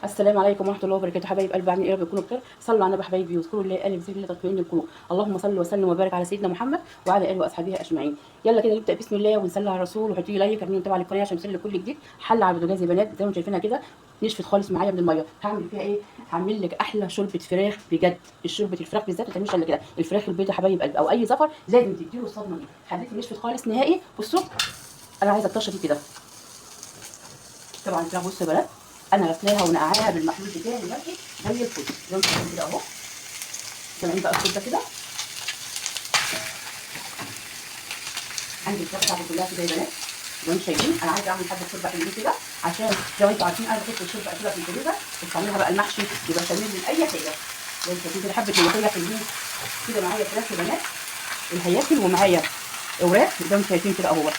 السلام عليكم ورحمة الله وبركاته. حبايب قلبي، عاملين ايه؟ رب يكونوا بخير. صلوا على النبي حبايبي، واذكروا الله الف ذكر الله تطمئن القلوب. اللهم صل وسلم وبارك على سيدنا محمد وعلى اله واصحابه اجمعين. يلا كده نبدا بسم الله ونصلي على الرسول، وحطوا لي like، اعملوا متابعه للقناة عشان يوصل كل جديد. حل على البوتاجاز يا بنات، زي ما انتم شايفينها كده نشفت خالص معايا من المية. هعمل فيها ايه؟ هعمل لك احلى شوربة فراخ بجد. شوربة الفراخ بالذات ما تعملش الا كده، الفراخ البيضاء حبايب قلبي او اي زفر لازم تديله الصدمة دي. خليتي نشفت خالص نهائي. بصوا انا عايزه الطشه دي كده. طبعا الفراخ بصوا يا بنات انا غسلاها ونقعاها بالمحلول بتاعي دلوقتي زي الفل، زي ما انتم شايفين كده اهو. سامعين بقى الصوت ده كده؟ عندي الفراخ بتاعتي كلها كده يا بنات زي ما انتم شايفين. انا عايزه اعمل حبه شوربة حلوين كده، عشان زي ما انتم عارفين انا بحط الشوربة كده في الفريزر وبعملها بقى المحشي يبقى شامل من اي حاجة. زي ما انتم شايفين كده حبه ملوخية حلوين كده. معايا فراخ يا بنات الهياكل ومعايا اوراق زي ما انتم شايفين كده اهو.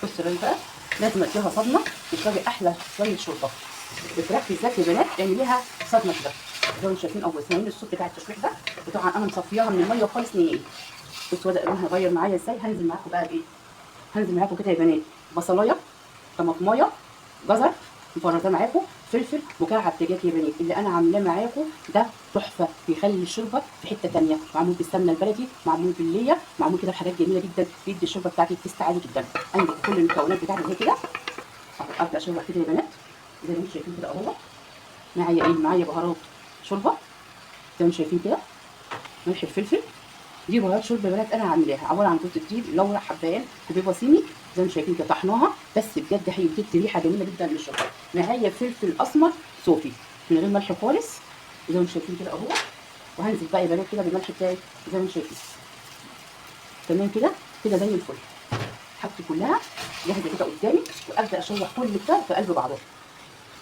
بصوا بقى لازم اديها صدمة، تشربي احلى شوية شوربة الفراخ بالذات يا بنات، اعمليها صدمة كده زي ما انتم شايفين اهو. سامعين الصوت بتاع التشويح ده؟ وطبعا انا مصفياها من المية خالص نهائي. بصوا بدا لونها هيغير معايا ازاي. هنزل معاكم بقى بايه؟ هنزل معاكم كده يا بنات بصلايه، طماطمايه، جزر مفرزاه معاكم، فلفل مكعب دجاج يا بنات. اللي انا عاملاه معاكم ده تحفة، بيخلي الشوربة في حتة ثانية، معمول بالسمنه البلدي، معمول بالليه، معمول كده بحاجات جميلة جدا، بيدي الشوربة بتاعتي taste عالي جدا. عندي كل المكونات بتاعتي زي كده. ابدا اشوح كده يا بنات زي ما انتم شايفين كده اهو. معايا ايه؟ معايا بهارات شوربة زي ما انتم شايفين كده، ملح، الفلفل. دي بهارات شوربة يا بنات انا عاملاها، عبارة عن جوز الطيب، لورا، حبهان، كوبيبه صيني زي ما انتم شايفين كده، طحناها بس بجد هي بتدي ريحه جميلة جدا للشوربه. معايا فلفل اسمر صوفي من غير ملح خالص زي ما انتم شايفين كده اهو. وهنزل بقى يا بنات كده بالملح بتاعي زي ما انتم شايفين. تمام كده كده زي الفل. حاجتي كلها جاهزة كده قدامي، وابدا اشوح كل ده في قلب بعضه.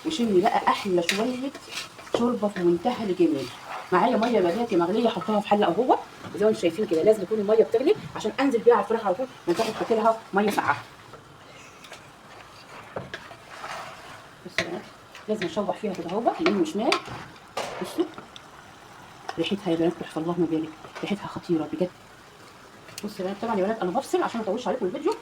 وشمي بقى احلى شوية شوربة في منتهى الجمال. معايا مية بناتي مغليه، حطها في حله اهو زي ما انتم شايفين كده. لازم يكون المية بتغلي عشان انزل بيها على الفراخ على طول، ما ينفعش تحط لها مية ساقعه. بصوا يا بنات لازم اشوح فيها كده اهو يمين وشمال. بصوا ريحتها يا بنات تحفة، اللهم بارك، ريحتها خطيرة بجد. بصوا يا بنات طبعا يا بنات انا بفصل عشان ما اطولش عليكم الفيديو،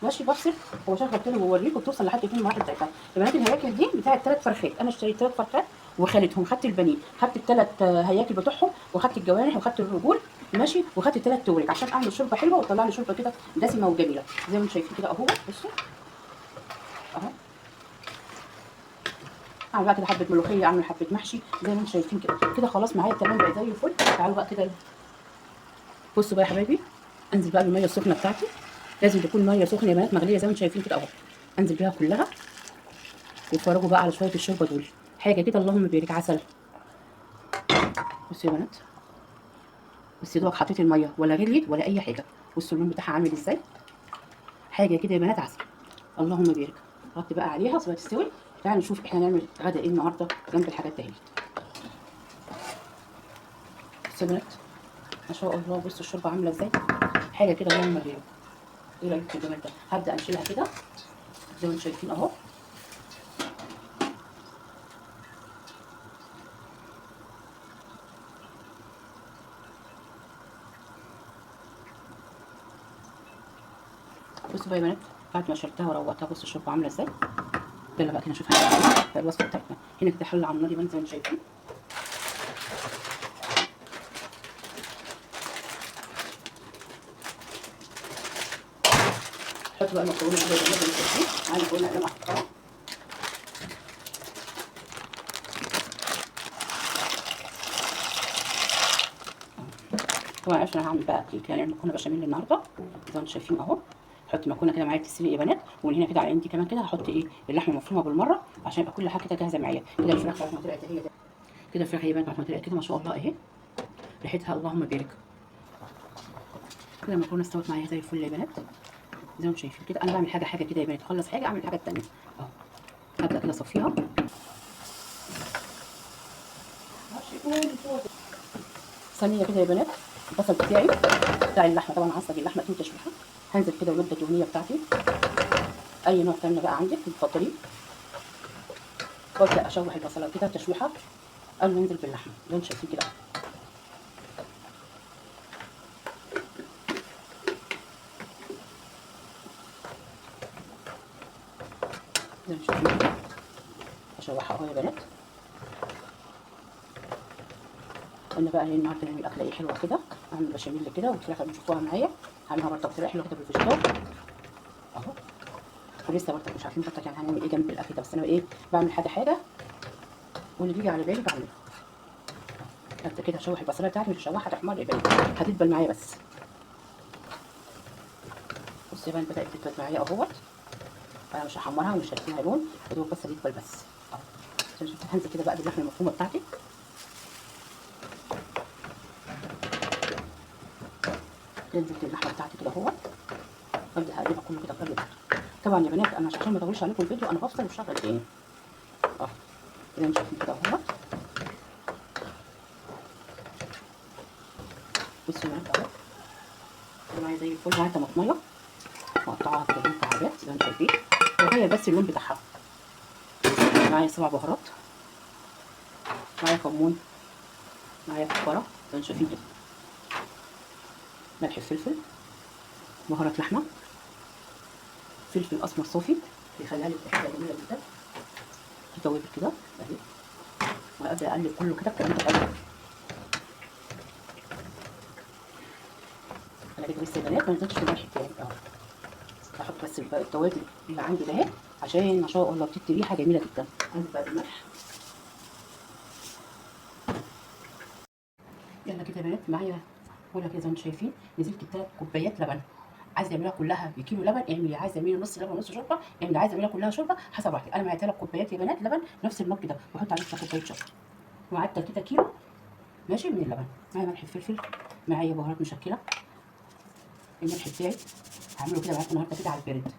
ماشي؟ بفصل وبشغل تاني وبوريكم بتوصل لحد فين المراحل بتاعتها. يا بنات الهياكل دي بتاعت 3 فرخات، انا اشتريت 3 فرخات وخالتهم، خدت البانيه، خدت الثلاث هياكل بتوعهم، وخدت الجوانح، وخدت الرجول، ماشي، وخدت الثلاث تورك عشان اعمل شوربة حلوة وتطلع لي شوربة كده دسمة وجميلة زي ما انتم شايفين كده اهو. بصوا اهو، اعمل بقى كده حبه ملوخية، اعمل حبه محشي زي ما انتم شايفين كده كده. خلاص معايا تمام بقى زي الفل. تعالوا بقى كده بصوا بقى يا حبايبي، انزل بقى بالمية السخنة بتاعتي. لازم تكون مية سخنة يا بنات مغليه زي ما انتم شايفين كده اهو. انزل بيها كلها، واتفرجوا بقى على شوية الشوربة دول، حاجة كده اللهم بارك عسل. بصوا يا بنات، بس يا دوبك حطيت المية ولا غليت ولا اي حاجة. بصوا اللون بتاعها عامل ازاي، حاجة كده يا بنات عسل، اللهم بارك. غطي بقى عليها وسيبها تستوي. تعالوا نشوف احنا هنعمل غدا ايه النهارده جنب الحاجات دهيت. بصوا يا بنات ما شاء الله، بصوا الشوربة عامله ازاي، حاجة كده اللهم بارك. ايه رايكم في الجمال ده؟ هبدا انشلها كده زي ما انتم شايفين اهو. بصوا بقى يا بنات بعد ما شلتها وروقتها، بصوا الشوربة عامله ازاي. يلا بقى كده نشوف الوصفة بتاعتنا. هنا كده حله على النار يا بنات زي ما انتم شايفين. حط بقى المكرونه كده زي ما انتم شايفين. معايا المكرونه قدام احطها. طبعا عشان هعمل بقى يعني مكرونه بشاميل النهارده زي ما انتم شايفين اهو. هحط مكرونه كده معايا تتسلق يا بنات، ومن هنا كده على عندي كمان كده هحط ايه اللحمة المفرومه بالمرة عشان يبقى كل حاجة كده جاهزة معايا كده. الفراخ بعد ما طلعت اهي كده، الفراخ يا بنات بعد ما طلعت كده ما شاء الله اهي ريحتها اللهم بارك. كده المكرونه استوت معايا زي الفل يا بنات زي ما انتم شايفين كده. انا بعمل حاجة حاجة كده يا بنات، اخلص حاجة اعمل الحاجة الثانية اهو. هبدا كده اصفيها. صينية كده يا بنات البصل بتاعي بتاع اللحمة، طبعا عصج اللحمة اتنين تشويحه. هنزل كده بالماده الدهنية بتاعتي، اي نوع سمنه بقى عندك اتفضلي. وابدا اشوح البصله كده تشويحه قبل ما انزل باللحمه زي ما انتم شايفين كده. زي ما انتم شايفين كده اشوحها اهو يا بنات. قلنا بقى النهارده نعمل اكله ايه حلوة كده، اعمل بشاميل كده والفراخ اللي تشوفوها معايا هعملها برضه بطريقة حلوة كده بالفيجيتار اهو. ولسه برضه مش عارفين برضه يعني هنعمل ايه جنب الاكل ده، بس انا ايه بعمل حاجة حاجة واللي بيجي على بالي بعمله. ابدا كده اشوح البصلايه بتاعتي، مش هشوحها تحمر يا بنات، هتدبل معايا بس. بصي بقى بدات تدبل معايا اهوت، انا مش هحمرها ومش هديها لون، يا دوب بس تدبل بس اهو. هنزل كده بقى باللحمه المفرومه بتاعتي. نزلت اللحمة بتاعتي كده اهوت، ابدا اقلبها كله كده قبل. طبعا يا بنات انا عشان ما اطولش عليكم الفيديو انا بفصل وبشغل تاني اهو زي ما شايفين كده اهوت. بصوا يا بنات اهو معايا زي الفل، معايا طماطميه مقطعاها كده مكعبات زي ما انتم شايفين، بغير بس اللون بتاعها. معايا 7 بهارات، معايا كمون، معايا كزبره زي ما انتم شايفين كده، ملح فلفل، بهارات لحمه، فلفل اسمر صافي بيخليها لي ريحه جميلة جدا، في توابل كده اهي. وابدا اقلب كله كده الكلام ده كله. انا كده لسه يا بنات ما نزلتش الملح بتاعي اهو، هحط بس التوابل اللي عندي ده اهي عشان ما شاء الله بتدي ريحه جميلة جدا. انزل بقى بالملح. يلا كده يا بنات معايا ولا كده زي ما انتم شايفين نزلت 3 كوبايات لبن. عايزه اعملها كلها بكيلو لبن اعملي، عايزه اعملي نص لبن ونص شوربة اعملي، عايزه اعملها كلها شوربة حسب راحتك. انا معايا 3 كوبايات يا بنات لبن نفس المج ده، بحط عليه كوباية شوربة معدل كده كيلو ماشي من اللبن. معايا ملح فلفل، معايا بهارات مشكلة، الملح بتاعي هعمله كده معاكم النهارده كده على البارد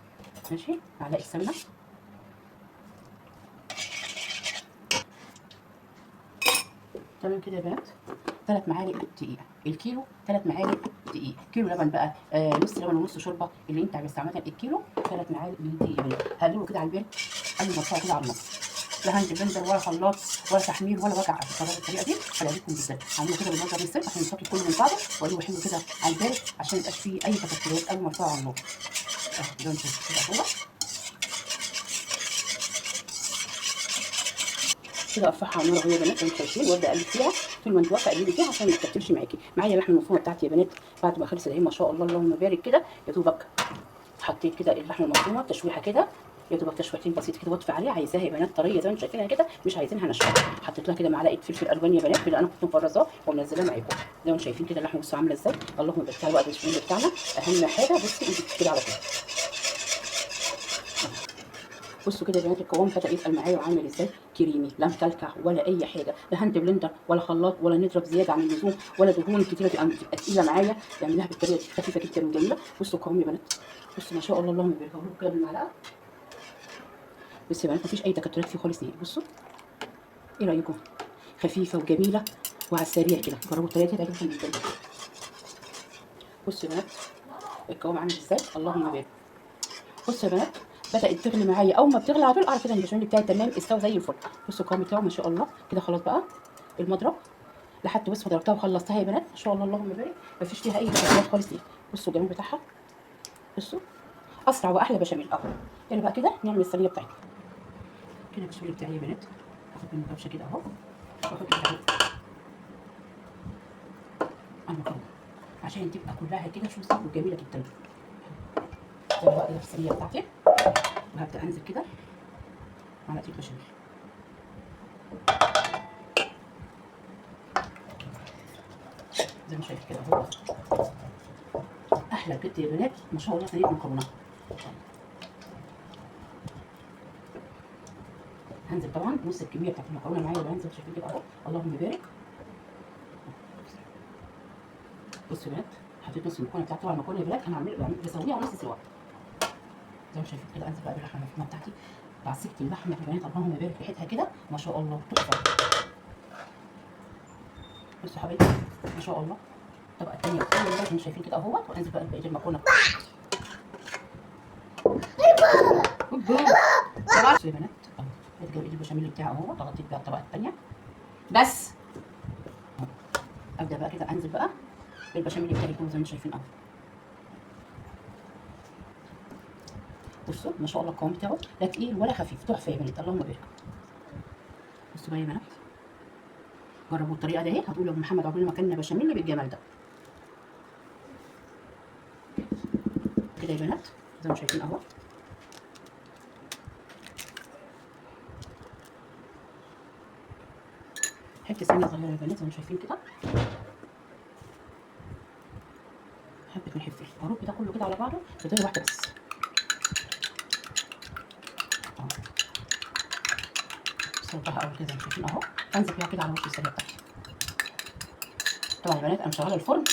ماشي. معلقه سمنه، تمام كده يا بنات. 3 معالق دقيق، الكيلو 3 معالق دقيق، كيلو لبن بقى نص لبن ونص شوربة اللي انت عايز عامة. الكيلو 3 معالق من الدقيق يا بنات. هقلبه كده على البارد قبل ما ارفعه كده على النار، لا hand blender ولا خلاط ولا تحمير ولا وجع. هتجربوا الطريقة دي هتعجبكم جدا. هعمله كده بالمنظر السر عشان يتفك كله من بعضه، واقلبه حلو كده على البارد عشان ما يبقاش فيه اي تكتلات قبل ما ارفعه على النار اهو زي ما انتم شايفين كده اهو. كده ارفعها على النار اهو يا بنات زي ما انتم شايفين، وابدا اقلب فيها طول ما انت واقفة اقلبي فيها عشان ما تكتلش معاكي. معايا اللحمة المفرومه بتاعتي يا بنات بعد ما خلصت اهي ما شاء الله اللهم بارك كده. يا دوبك حطيت كده اللحمة المفرومه تشويحه كده، يا دوبك تشويحتين بسيط كده واطفي عليها. عايزاها يا بنات طرية زي ما انتم شايفينها كده، مش عايزينها ناشفة. حطيت لها كده معلقه فلفل الوان يا بنات اللي انا كنت مفرزاه ومنزلاه معاكم زي ما انتم شايفين كده. اللحمة بصوا عامله ازاي اللهم بارك. تعالوا بقى البشاميل بتاعنا اهم حاجة بصي ايدك كده على طول. بصوا كده يا بنات القوام بدا يتقل معايا وعامل ازاي، كريمي لا مكلكع ولا اي حاجة، لا hand blender ولا خلاط ولا نضرب زيادة عن اللزوم ولا دهون كتيرة تبقى تقيلة معايا. اعمليها بالطريقة دي خفيفة جدا وجميلة. بصوا القوام يا بنات، بصوا ما شاء الله اللهم بارك. هقول كده بالمعلقه بصوا يا بنات مفيش اي تكتلات فيه خالص نهائي. بصوا ايه رايكم، خفيفة وجميلة وعلى السريع كده. جربوا الطريقة دي هتعجبكم جدا. بصوا يا بنات القوام عامل ازاي اللهم بارك. بصوا يا بنات بدات تغلي معايا، اول ما بتغلي على طول اعرف كده ان البشاميل بتاعي تمام استوى زي الفل. بصوا القوام بتاعه ما شاء الله كده. خلاص بقى المضرب لحد بس ما ضربتها وخلصتها يا بنات ما شاء الله اللهم بارك، مفيش فيها اي تكتلات خالص. ليه بصوا الجمال بتاعها، بصوا اسرع واحلى بشاميل اهو. يلا بقى كده نعمل الصينية بتاعتنا كده. البشاميل بتاعي يا بنات هاخد منه كبشة كده اهو، واحط عليه المكرونه عشان تبقى كلها كده شوسي وجميلة جدا. يلا بقى كده في الصينية بتاعتي، وهبدا انزل كده معلقه البشاميل. زي ما شايف كده اهو احلى بجد يا بنات ما شاء الله صينية مكرونه. هنزل طبعا نص الكمية بتاعت المكرونه معايا اللي هنزل شايفين كده اهو اللهم بارك. بصوا يا بنات حطيت نص المكرونه بتاعتي. طبعا المكرونه يا بنات انا بسويها نص سوا زي ما شايفين كده. انزل بقى باللحمه المفرومه بتاعتي، بعصيكه اللحمة يا بنات اللهم بارك ريحتها كده ما شاء الله تحفة. بصوا حبايبي ما شاء الله الطبقة الثانية زي ما شايفين كده اهوت. وانزل بقى بقية المكرونه. بصوا يا بنات اهو ادي البشاميل بتاعي اهو، غطيت بقى الطبقة الثانية بس. ابدا بقى كده انزل بقى بالبشاميل بتاعي كله زي ما شايفين اهو. بصوا ما شاء الله القوام بتاعه لا تقيل ولا خفيف، تحفة يا بنات اللهم بارك. بصوا بقى يا بنات، جربوا الطريقة دي اهي، هتقولوا يا محمد عمرنا ما كلنا بشاميل بالجمال ده. كده يا بنات زي ما شايفين اهو. حتة سمنه صغيرة يا بنات زي ما شايفين كده، حبه ملح فلفل. هرب ده كله كده على بعضه بطريقة واحدة بس اهو. صوتها قوي كده زي ما شايفين اهو. انزل بيها كده على وش الصينية بتاعتي. طبعا يا بنات انا مشغله الفرن،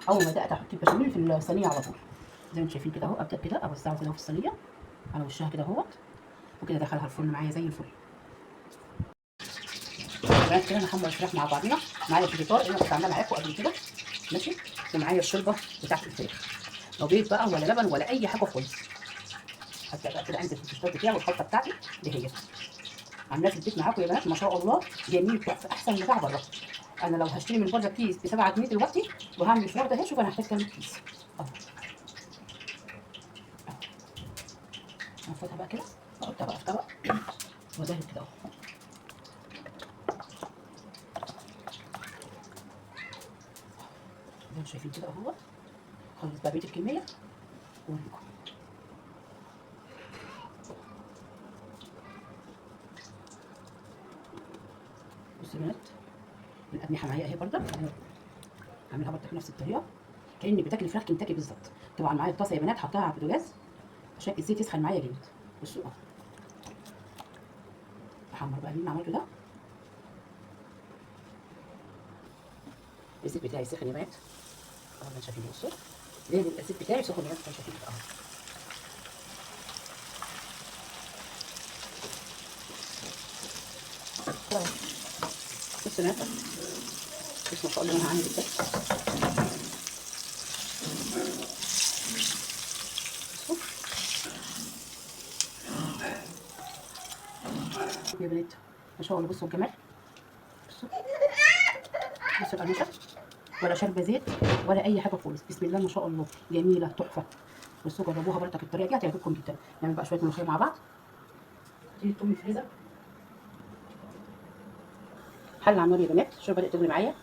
اول ما بدات احط البشاميل في الصينية على طول زي ما انتم شايفين كده اهو. ابدا كده اوزعه كده في الصينية على وشها كده اهوت، وكده ادخلها الفرن معايا زي الفل. بنات كده نحمر الفراخ مع بعضينا. معايا الفيجيتار اللي انا كنت عاملاه معاكم قبل كده ماشي، ومعايا الشوربة بتاعت الفراخ، لا بيض بقى ولا لبن ولا اي حاجة خالص. هبدا بقى كده انزل في الفيجيتار بتاعي والخلطه بتاعتي اللي هي عاملاه في البيت معاكم يا بنات. ما شاء الله جميل تحفة، احسن من بتاع بره. انا لو هشتري من بره كيس ب 7 جنيه دلوقتي وهعمل الفراخ ده اهي، شوف انا هحتاج كام كيس اهو. هنفضها بقى كده، احطها بقى في طبق وادهن كده اهو. زي ما شايفين كده اهوت. خلص بقى بقية الكمية واوريكم. بصوا يا بنات الاجنحة معايا اهي برضه، هعملها برضه بنفس الطريقة كانك بتاكلي فراخ كنتاكي بالظبط. طبعا معايا الطاسه يا بنات حطاها على البوتاجاز عشان الزيت يسخن معايا جامد. بصوا اهو احمر بقى اللي انا عملته ده. الزيت بتاعي سخن يا بنات اهو، ما شايفين. بصوا لازم الزيت بتاعي سخن يا بنات، شايفين اهو. بصوا يا بنات، بصوا ما شاء الله انا هعمل ازاي. بصوا يا بنات ما شاء الله، بصوا الجمال، بصوا بصوا القرمشه، ولا شاربه زيت ولا اي حاجة خالص. بسم الله ما شاء الله جميلة تحفة. بصوا جربوها برضك الطريقة دي هتعجبكم جدا. نعمل بقى شوية ملوخية مع بعض. دي التوم الفريزر حل على النار يا بنات. شوفوا بدات تغلي معايا.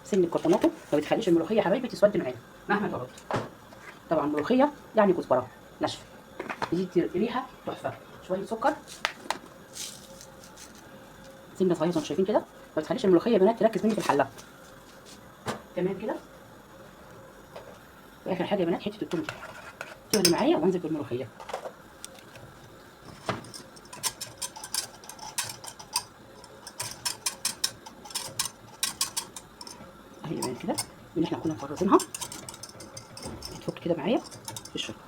سن الكرتوناتو ما بتخليش الملوخية يا حبايبي تسود معانا مهما تقعد. طبعا ملوخية يعني كزبره ناشفة، دي ريحه تحفة. شوية سكر، سنة صغيرة زي ما شايفين كده، ما بتخليش الملوخية يا بنات تركز مني في الحلة. تمام كده. واخر حاجة يا بنات حتة التوم تغلي معايا وانزل بالملوخيه. اهي يا بنات كده اللي احنا كنا مفرزينها تفك كده معايا في الشوربة.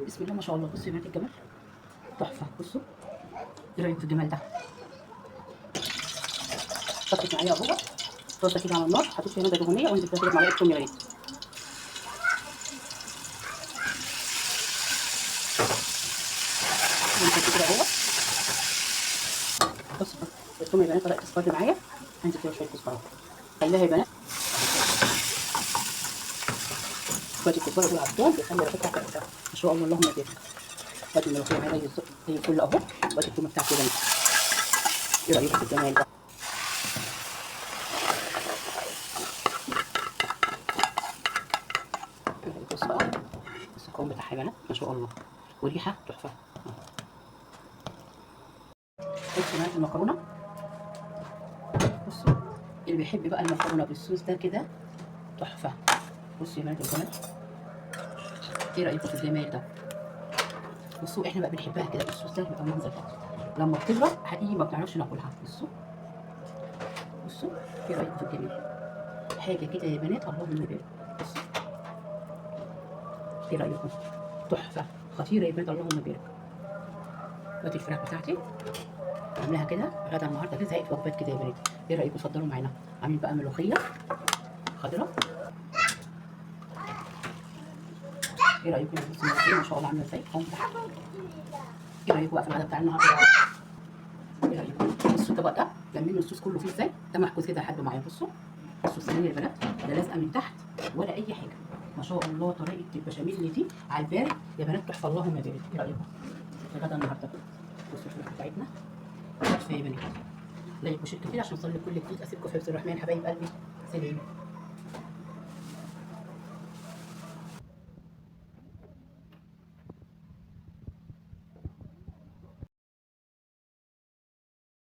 بسم الله ما شاء الله. بصوا يا بنات الجمال تحفة. بصوا ايه رايكم في الجمال ده؟ فكت معايا اهو. طاسه كده على النار، حطيت فيها مادة دهنية وانزل فيها كده بمعلقه توم يا بنات. كده اهو. بصوا التوم يا بنات بدات تصفر معايا، هنزل فيها شوية كزبره. خليها يا بنات شوية الكزبره دول على التوم بيخلي ريحتها تحفة ما شاء الله اللهم بارك. وادي الملوخية معايا زي الفل اهو. وادي التومه بتاعتي يا بنات. ايه رايكم في الجمال ده؟ بص بقى بص القوام بتاعها يا بنات ما شاء الله، وريحه تحفة. بصوا يا بنات المكرونه، بصوا اللي بيحب بقى المكرونه بالصوص ده كده تحفة. بصوا يا بنات الجمال، ايه رايكم في الجمال ده؟ بصوا احنا بقى بنحبها كده بالصوص ده، بيبقى المنظر ده لما بتبرد حقيقي ما بنعرفش ناكلها. بصوا بصوا ايه رايكم في الجمال؟ حاجة كده يا بنات اللهم بارك. بصوا ايه رايكم؟ تحفة خطيرة يا بنات اللهم بارك. وادي الفراخ بتاعتي عاملاها كده غدا النهارده كده، زهقت وجبات كده يا بنات. ايه رايكم؟ اتفضلوا معانا. عاملين بقى ملوخية خضراء. ايه رايكم؟ بصوا الملوخية ما شاء الله عامله ازاي القوام بتاعها. ايه رايكم بقى في الغدا بتاع النهارده؟ ايه رايكم؟ بصوا الطبق ده لمينا الصوص كله فيه ازاي، ده محجوز كده لحد معايا. بصوا بصوا الصينية يا بنات، لا لازقه من تحت ولا اي حاجة ما شاء الله. طريقه البشاميل دي على البارد يا بنات تحفة اللهم بارك. ايه رايكم في غدا النهارده؟ بصوا الفراخ بتاعتنا كفاية يا بنات. like و share كتير عشان اوصل لكل جديد. اسيبكم في حفظ الرحمن حبايب قلبي، سلام.